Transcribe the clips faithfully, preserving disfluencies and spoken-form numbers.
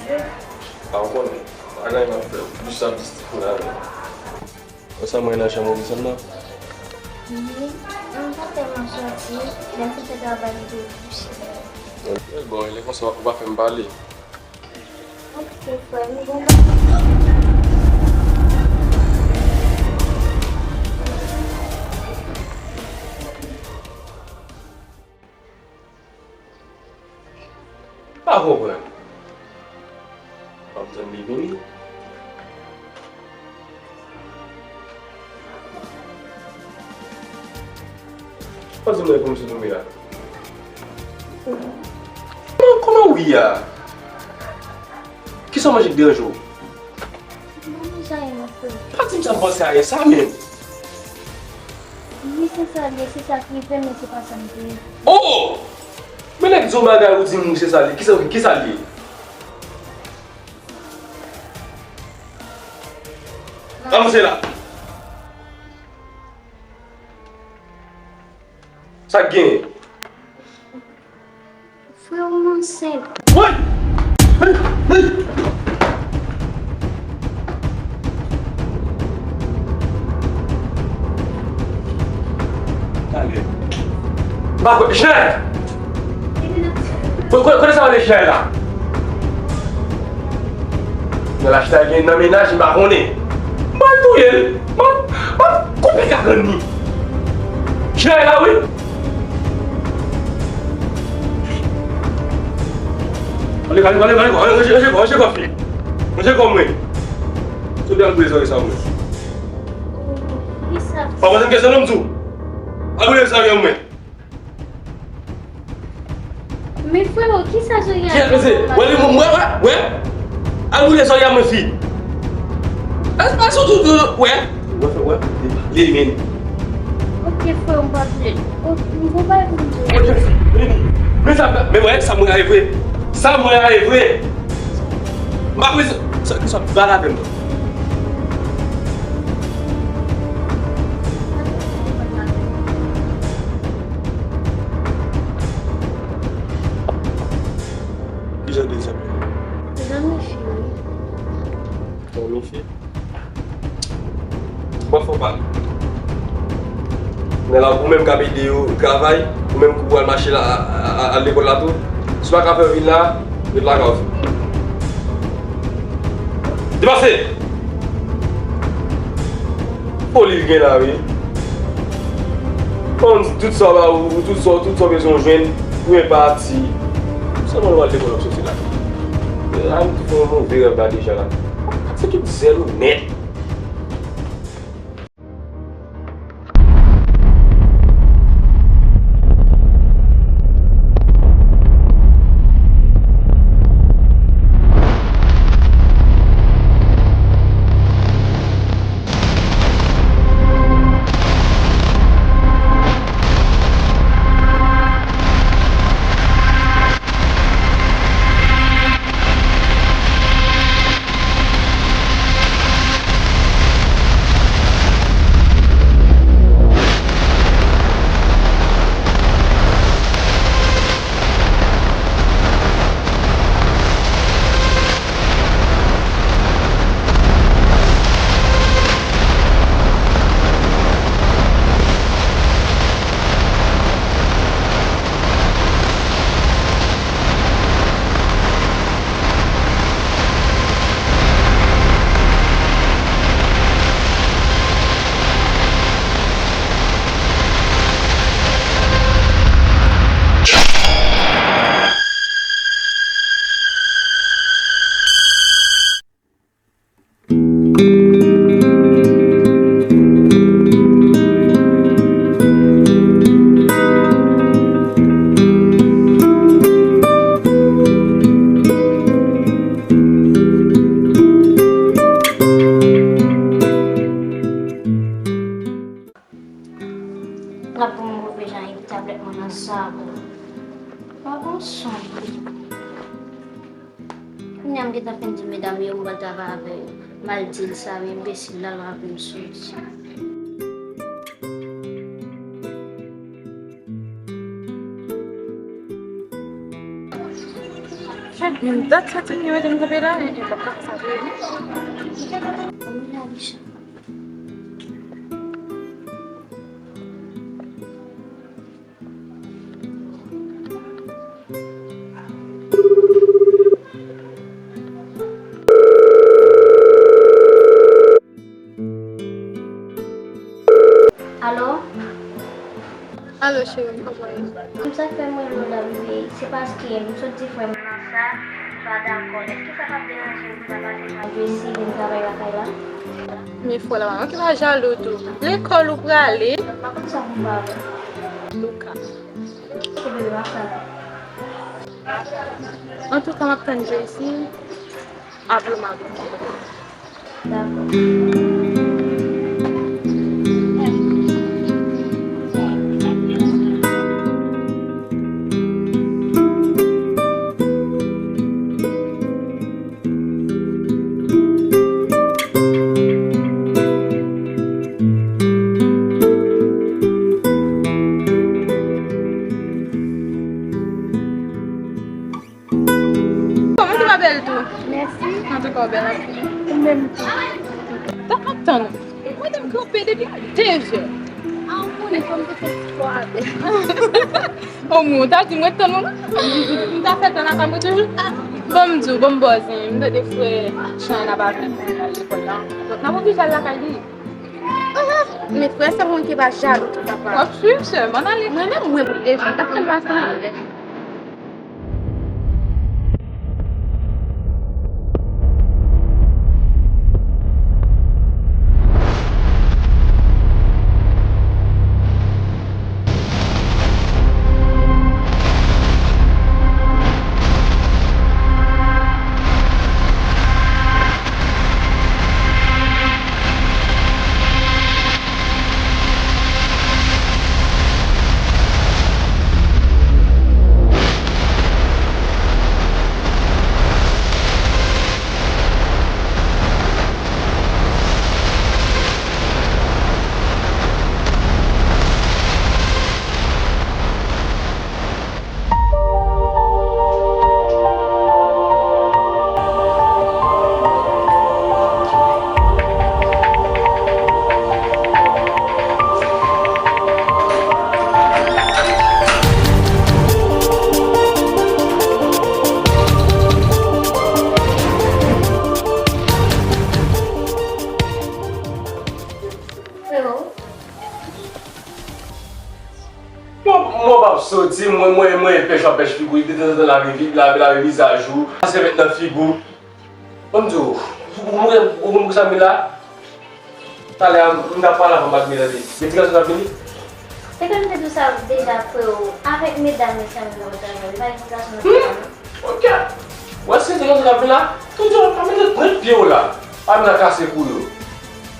A, ou konnen, pa gen anyen m ap fè, plis ap distik mwen avè l. Wè sa mwen nan chanm Robinson nan? Wi, m pa tèlman sòti, lè m fin fè travay m toujou kouche. Bon, lè konsa ou pa fè m pale. Ok, frè m, bon. Pa konprann. M ap tann li vini. Pase mwen pou m sou domi la. Kòman, kòman ou ye a? Kisa w manje k deranje w? M pa manje anyen non frè. Pa di m sa, m panse a ye sa menm. Wi, se sa l ye, se sa k rive m, men se pa sa m vle. Oh! Men nèg di w bagay ou di m se sa l ye. Kisa, kisa l ye? Avanse la. Sa k genyen? Frè, m ansent. Woy! Hey! Hey! Talè. M pa kwè. Chinèl! Kote, kote, kote sa w ale chinèl la? Nan lach sa gen nan mennaj, m pa konnen. M pral touye l. M ap, m ap koupe karann li. Chinèl la, wi. Ale, ale, ale, ale, ale, ranje, ranje kò, ranje kò, fi. Ranje kò mwen. Sot al boule zòrèy sa mwen. Kisa? Pa poze m kesyon non, m di w. Al boule zòrèy mwen. Men frero, kisa Zoya ap fè? Wè, wè, wè, wè. Al boule zòrèy mwen, fi. Al, al sot ou, wè. Wè, wè, wè. Li men. Ok, frero, m pa vle. Ok, m gon bagay pou m di w. Ok, fi. Men sa, men wè, sa mwen a vre. Sa mwen a vre. M pa vle sa, sa, sa, pa la pèn. Ki jan de zanmi? Zanmi fi, wi. Zanmi fi? Bon, fò pale. Men la, ou menm k ap ede yo travay, ou menm k ou al mache la, a, a, a, al lekòl la tou. Si w pa ka fè vin la, ret lakay ou. Depase! Foli l gen la, wi. Konn tout sa w ba ou, tout sa, tout sa w bezwen w jwenn, ou e pati. Sèlman w al lekòl w ap soti la. A, m tou fè yon move rèv la deja la. Se tout zèl ou nèt. L ap ban m move jan epi tablèt mwen nan sa. Bon, on sonm. Kounye a m gentan fin di medam yo m pral travay avè yo. M al di l sa, men enbesil la, l raple m sou li. Chèt, men dat sa ti moun yo mete m kanpe la, e, e, papa, sa vre. Alo? Alo, cheri, kòman w ye? Sa k fè m rele w la, bebe, se paske m sot di frè m nan sa, m pa dakò. Èske sa p ap deranje w pou n ta pase nan Jesi vin travay lakay la? Men frè la, manman ki pa jalou tou. Lekòl ou prale? M pa konn sa pou m pa wè. Louka. Ok, bebe, m ap tann ou. Antouka, m ap tann Jesi. Apre m ap vin. Dakò. Kòman w te pa bèl tou? Mèsi. Antouka, w bèl anpil. Ou menm tou. Tan m ap tann ou. Mwen te kanpe depi de zè. A, ou konnen fò m te fè spò avè. O mwen, ou ta di mwen tann ou. M ta fè tan lakay mwen toujou. Bon, m di w, bon, m bòzen. M tande frè Chan ap avè l pou l al lekòl la. Donk, n ap oblije al lakay li. Men frè sa mwen ki pa jalou tou, papa. W ap swiv, sè m, ann ale. Mwen menm, mwen, pou deja, m ta fè l pase anlè. Frero. Bon, mwen p ap soti, mwen, mwen, mwen pèch w ap pèch figi w, detanzantan lave vi-, lave, lave vizaj ou, pase vèt nan figi w. Ban m di w, ou, ou, ou konn pou sa m ye la? Talè a, m t ap pale avè w, m pa t vle tande. Gen ti gason k ap vini? Se ke m te di w sa deja, frero, avèk medam yo ki antre nan travay, pa gen ti gason nan travay, non. Ok. Ou wè si se gason k ap vin la, tout jan w pa mete pwent pye w la. Pa vin la kase kou yo.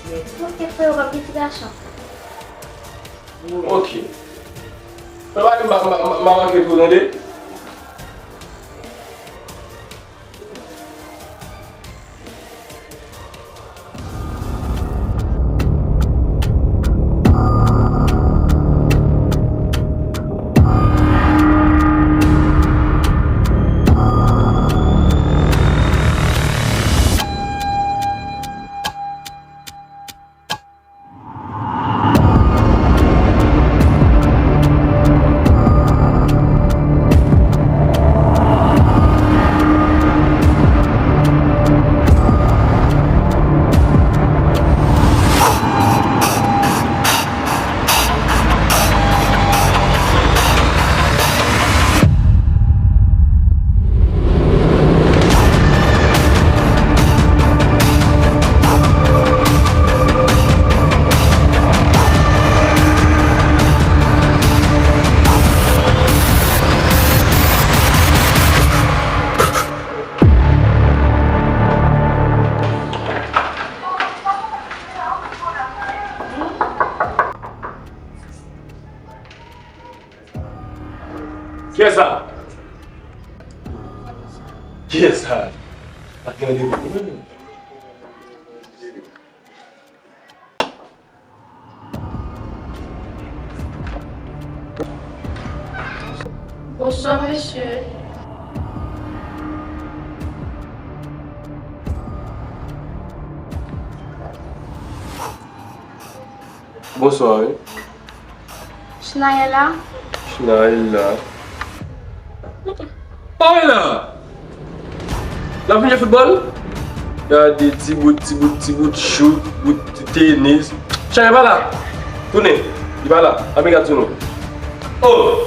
Ok, frero, pa gen ti gason. Ok. Mwen pa di m pa, m pa, m pa, m pa manke tou, tande? Kiyès sa? Kiyès sa? Pa t gen randevou pou mwen. Bonswa, mesye. Bonswa, wi. Chinayè la? Chinayè la. Pamela! N ap vin jwe foutbòl? Gade, ti bout, ti bout, ti bout, chout, bout, tenis. Chinayè pa la. Tounen. Li pa la. Ann gad sou nou. Oh!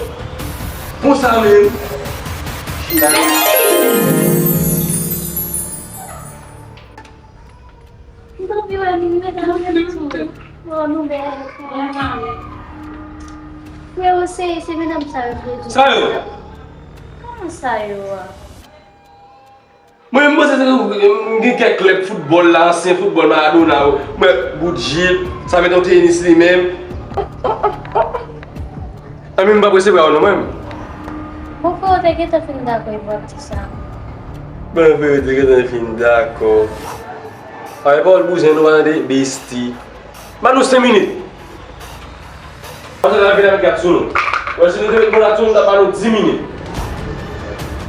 Konsa menm. Chinayè. M t anvi wè nou, medam, nou tou. Oh, nou bèl. Freo, se, se medam sa yo vre di. Sa yo? Kòman sa yo a? Mwen, mwen panse se m gen kèk klèb foutbòl la, ansyen foutbòl Maradona yo. Mwen, bout jip, sa mete yon tenis li menm. Anben, m p ap resevwa yo non, mwen menm. Bon, freo te gentan fin dakò epi w ap di sa. Bon, freo te gentan fin dakò. Ay, pawòl bouzen nou pa tande, besti. Ban nou senk minit. Pandan n ap vin avèk gad sou nou. Wè, si nou te met moun la sou nou, ta ban nou dis minit.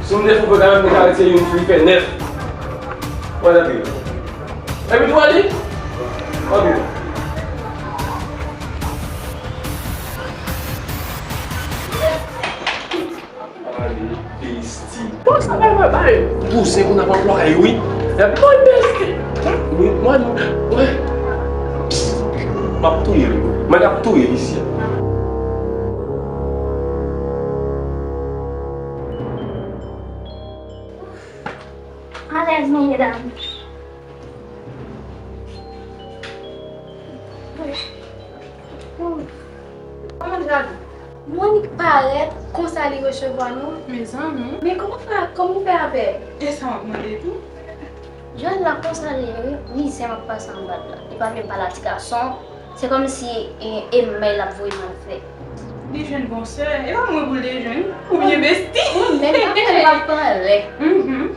Si nou te fou fè kanmenm, nou ka retire youn, li fè nèf. Wè, tande. Epi tou, wè li? Wè, byen. Ale, besti. Bon, sa bay mwen bay. Bouzen pou n ap anplwaye, wi. Epi mwen, besti. Mwen, mwen, mwen. M ap touye l. Mwen k ap touye l isi a. Alèz, non, medam. Kòman l gade? Mwen li parèt konsa li resevwa nou. Mezanmi. Men kòman fè, kòman w fè avè l? E sa m ap mande tou. Jwenn la konsa li ye, wi. Mizè m ap pase anba l la. Li pa vle m pale a ti gason. Se kòmsi e, e mèy l ap voye m al fè. Li jwenn bon sè. E pa mwen pou l te jwenn. Oubyen besti. Ou menm, pa fè l pa pale. Mhm.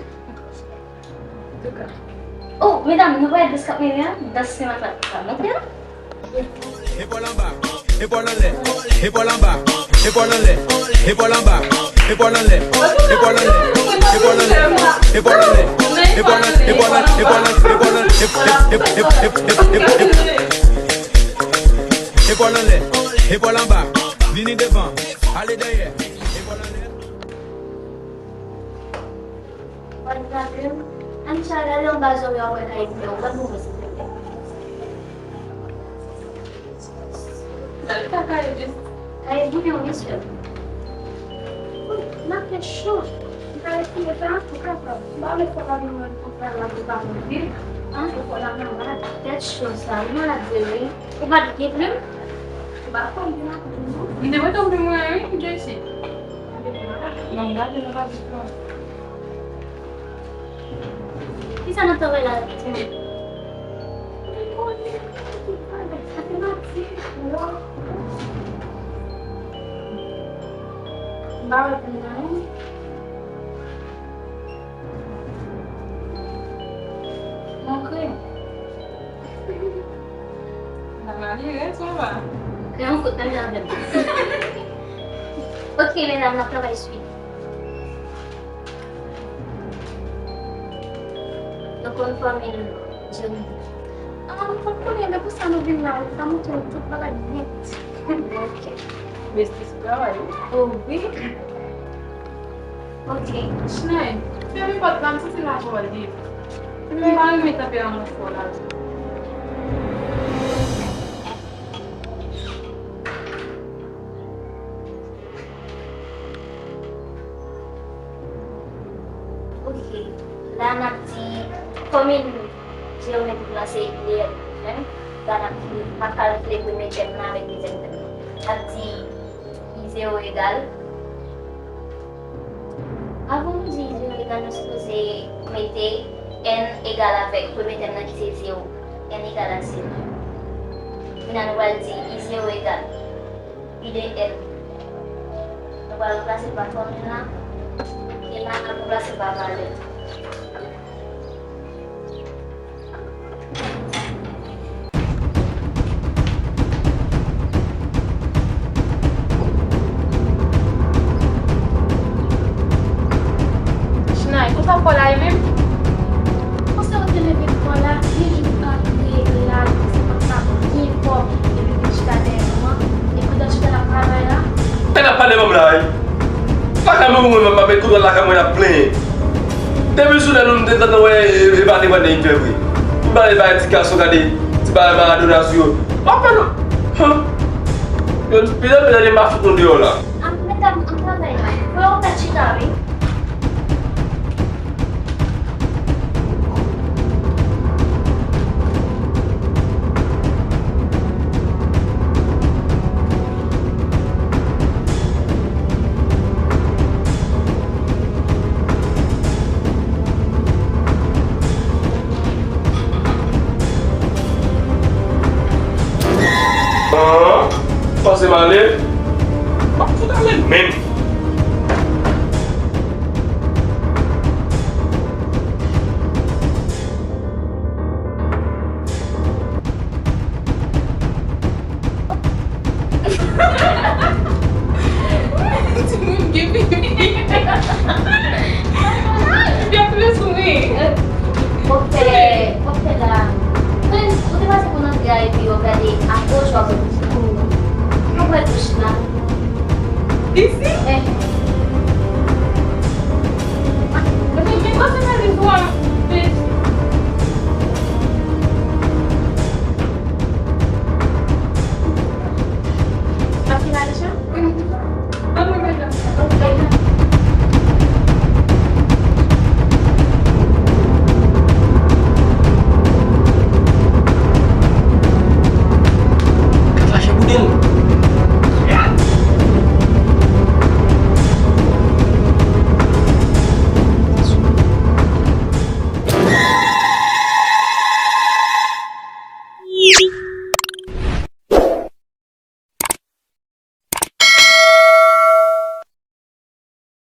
Oh, medam, nou wè dans k ap mennen an? Dans se matlak la monte la. Epòl anba, epòl anlè, epòl anba, epòl anlè, epòl anba, epòl anlè, epòl anlè, epòl anlè, epòl anlè, epòl anlè, epòl anlè, epòl anlè, epòl anlè, ep, ep, ep, ep, ep, ep, ep, ep, ep. Epòl anlè, epòl anba, vini devan, ale dèyè, epòl anlè. Ann gade, ann sa gade anba zòrèy ou wè kay bouyon, ou pa pou mwen silvouplè. Gade ka kay jis. Kay bouyon, wi, sè. Nan tèt cho. M pa retire sa, ou kapab. M pa vle fò pa vin wè l konsa la, ou pa konn viv. An, ou fò la malad. Tèt cho sa, ou malad vre, wi. Ou pa t gen plim? Ou pa konn gen la plim, non? M te mete yon plim mwen, wi, Jessy. Non, gade, nou pa vin pran. Kisa nan travay la, timoun? Sa se mati, non. M pa wè pou mwen. Montre. Nan malere, sa va. Kre yon kout nan avè m. Ok, medam, n ap travay swit. Nou konn fòmil Jeremy? Ah, m konn konnen, men pou sa nou vin la, sa montre nou tout bagay nèt. Ok. Besti sou travay, wi. Oh, wi. Ok. Chinay, fèmen pòt la, m santi lajan w ap viv. M pa renmen tanperaman fò w la. Ok. La, n ap di, fòmil jeyometrik la se ideyal, hein? La, n ap di, m ap kalkile premye tèm nan avèk dezyèm tèm nan. N ap di, I zewo egal. Avan nou di I zewo egal, nou sipoze mete N egal avèk premye tèm nan ki se zewo. N egal a zewo. Kounye a nou pral di I zewo egal I de N. Nou pral ranplase l pa fòmil la. E la, n ap ranplase l pa valè. Chinay, konsa fò la ye menm? Konsa ou te leve fò la, byen jis antre la, se konsa byen fò, epi te chita Gade manm la wi. Lakay mwen mwen menm pa met kontwòl lakay mwen ap plenyen. Depi sou lè nou te tann wè e pa te pran de enpè vre. M pale bay ti gason gade ti bagay Maradona sou yo. W ap fè nou. Yo pile pile de ma fout nou deyò la. An mèt an travay la. Fò yon pèt chita wi. Panse m ale? M ap fout ale menm.